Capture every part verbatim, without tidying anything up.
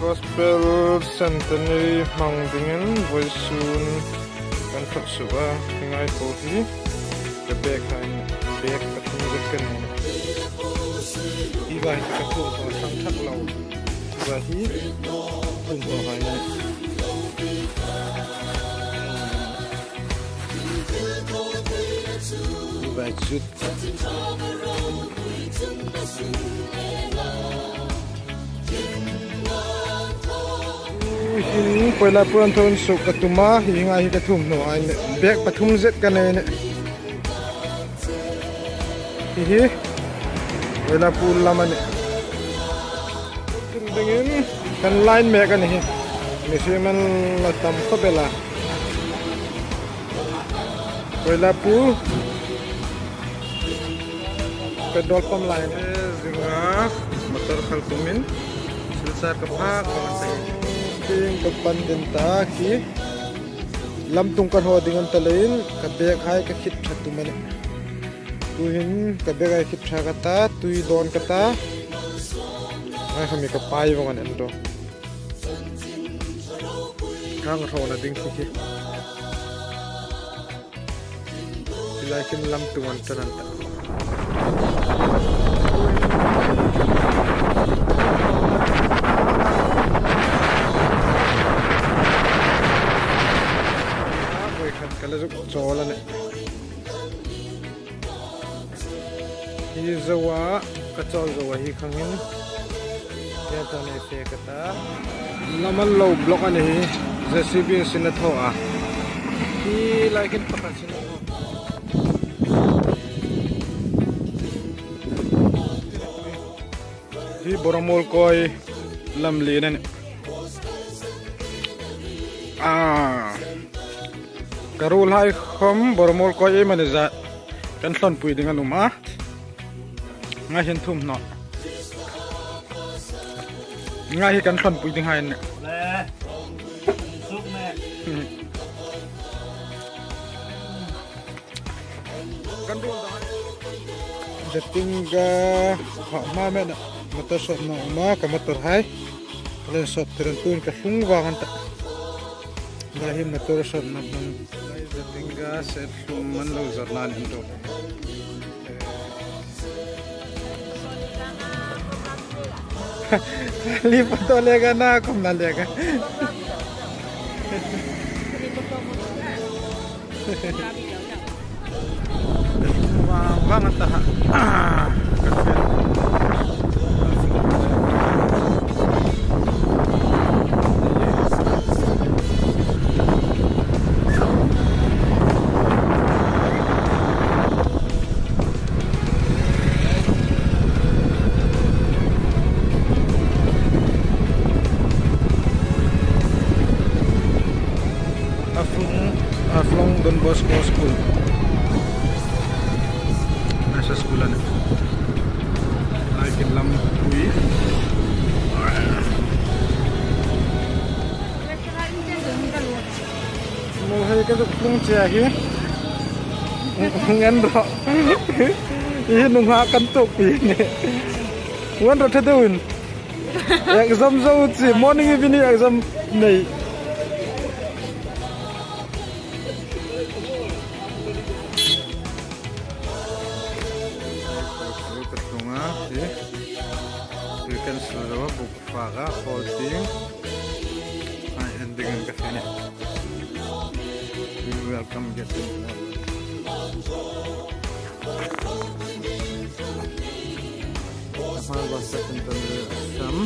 Gospel Centenary hmang dingin vawisun kan thawk suh a, hi ngai po hi ka bag hai, bag pathum zet ka nei. Hi vai ka thum thaw sang thak lo. Hi vai hi thum thaw hai ni. Hi vai chu. Ui, hi poila pur an thon suh ka tum a, hi ngai hi ka thum naw a, bag pathum zet ka nei a nih. Hi hi poila pur lam a nih. Tin dingin kan line mek a ni hi. Mihriemhai an tam khawp el a. Poila pur petrol pump lai ni. Zinga motor khal kumin Silchar ka phak ka man ta. Tin ka pan ding ta khi. Lamtung ka hraw ding an ta leiin ka bag hai ka khit ṭha tum a nih. Tuhin ka bag hai khit ṭha ka ta, tui dawn ka ta. Ngai khami ka pai vong an en ro. Kang hrawna ding khi khi. Hi lai khin lamtung an ṭan an ta. Voi khan ka la zuk chawl a nih. Hi zoa ka chawl zoa hi khangin. Hi a ṭan ei fe ka ta. Lam an lo block a ni hi. J C B in sin a thaw a. Hi lai khin pakhat sin a thaw. Hi Boramuol kawi lam lien a nih. Ah. Ka ruolhai khom Boramuol kawi ei mani zat kan thlonpui ding an um a. Ngai hin thum naw. Ngai hi kan thlonpui ding hai a nih. Le. Suk me. Kan ruol dang. Jatinga, ha, hma mena motor sawt naw ma ka motor hai. Len sawt tiran tuin ka hlung vang an ta. Ngai hi motor sawtna hmang. Jatinga se hlum man lo zawrna ni ro. Li photo lega na kom na lega. Vang, vang an ta ha. Haflong, Haflong Don Bosco School. Nice school a nih. Ai, kin lam pui. Mo hei ka zuk tlung che hi. Ngen ro. Hi nunghak kan tuok pi ni. Ngen ro ṭha deuin. Exam zo chu, morning evening exam nei. Ka tlung a, hi. Tui kan sawr a, buk fak a, khawl tieng. Ai, ending an ka fe ni. We welcome guests. Hmar Basa Centenary Ashram.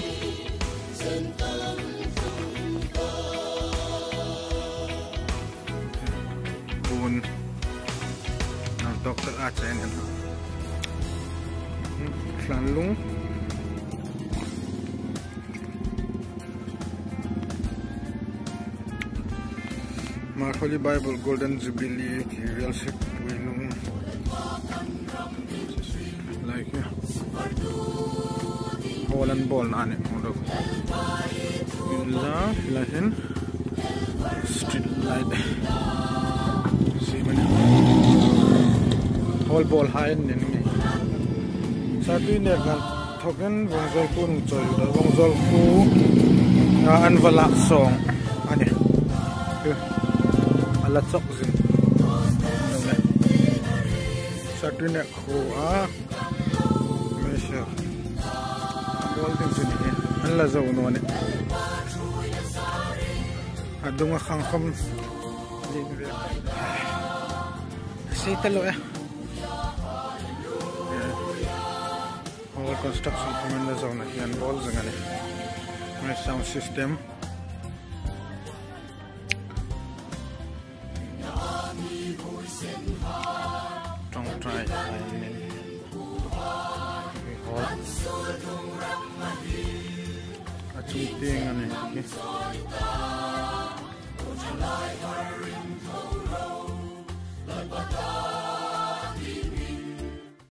Puon. Nang doctor a chen em. Thlanglung. Hmar Holy Bible Golden Jubilee ti vel sek pui lung. Like here. Hall an bawlna a nih, hmang ro. Ila, ila hin street light. Si mani. Hall bawlhai an ni. Sa tui nek ngal. Thokin Vawngzawl khuo hung chawi lut a, Vawngzawl khuo An va lak sawng a nih. A la chawk zing. Saturday khuo a Mesa a bawl ding chu ni hi. An la zo naw nih. A dunga khang khawm. Sei ta lo e. Hall construction khawm an la zo naw hi, an bawl zing a nih. Hei sound system. Ṭawngṭai a ni. Hei hall. A chung tieng a nih.